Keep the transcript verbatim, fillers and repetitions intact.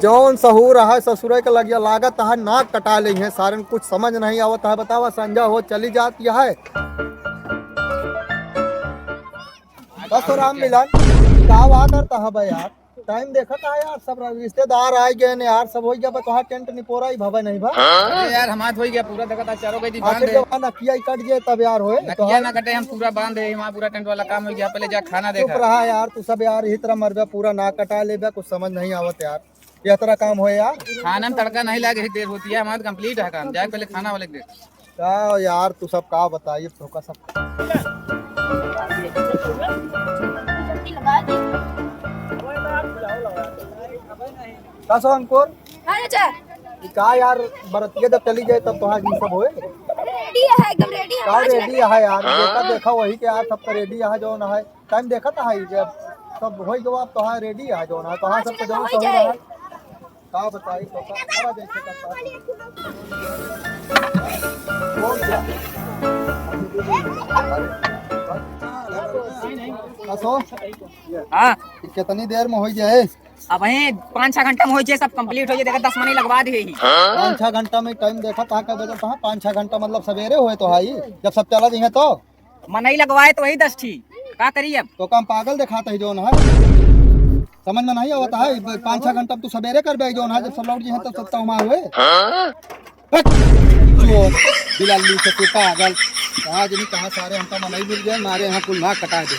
जौन सहूर है ससुरे के लगिया लागत है नाक कटा लेइहैं सारेन, कुछ समझ नहीं आवत है। बतावा, संझा हो चली जात है। बस राम मिलन, का बात करत है बे यार? टाइम देखत है यार, सब रिश्तेदार आइ गए ने यार, सब होइ गया बा, तोहार टेंट निपोरा ही भवे नहीं बा। अरे यार, हमार होइ गया पूरा, देखत है चारों गई दी बांध आखिर है। जब नकिया ही कट गए तब यार होए, नकिया तोहार ना कटे, हम पूरा बांध है, हमार पूरा टेंट वाला काम होइ गया, पहले जा खाना चुप देखा। रहा यार, तू सब यार, इही तरह मरबे, पूरा ना कटा लेबे, कुछ समझ नहीं आवत यार। यह तरह काम होए यार। खाना में तड़का नहीं लागे, देर होती है, हमारा तो complete है काम। जाए पहले खाना वाले के दे। का यार, तू सब का बताइए, तो का सब। का सो अंकुर? हाँ चाचा। ई का यार, बरतिया जब चली जाए तब तोहार ई सब होए? Ready है, एकदम ready है, का पाँच ready मिनट। है यार? देखा, देखा वही के यार, सब तो ready है जौन है। टाइम देखत है, जब सब होइ गवा, अब तोहार ready है जौन है, तोहार पाँच सब तो मिनट जौन हो सही जाए। रहा। का बताई तो का, का जैसे करता है। बोल क्या? असो? हाँ। कितनी देर में होइ जाए? अबहीं पाँच छह घंटा में होइ जाए, सब complete होइ जाए। देखा, दस मनई लगवा दिए ही। पाँच छह घंटा में टाइम देखत है, कै बजे कहाँ? पाँच छह घंटा मतलब सवेरे होए तो है, जब सब चला दिहे तो। मनई लगवाए तो वही दस ठी, का करी अब? तो काम पागल देखात है जौन है, समझ में नहीं आवत है। ब-, पाँच छह घंटा में तू सवेरे करबे जौन है, जब सब लौट जिहे तब सब तो हुआ हुए। हट! चोर, बिलाली से तू पागल। कहाँ जनी कहाँ सारे हमका मनई मिल गए, मारे यहाँ कुल नाक कटा दे।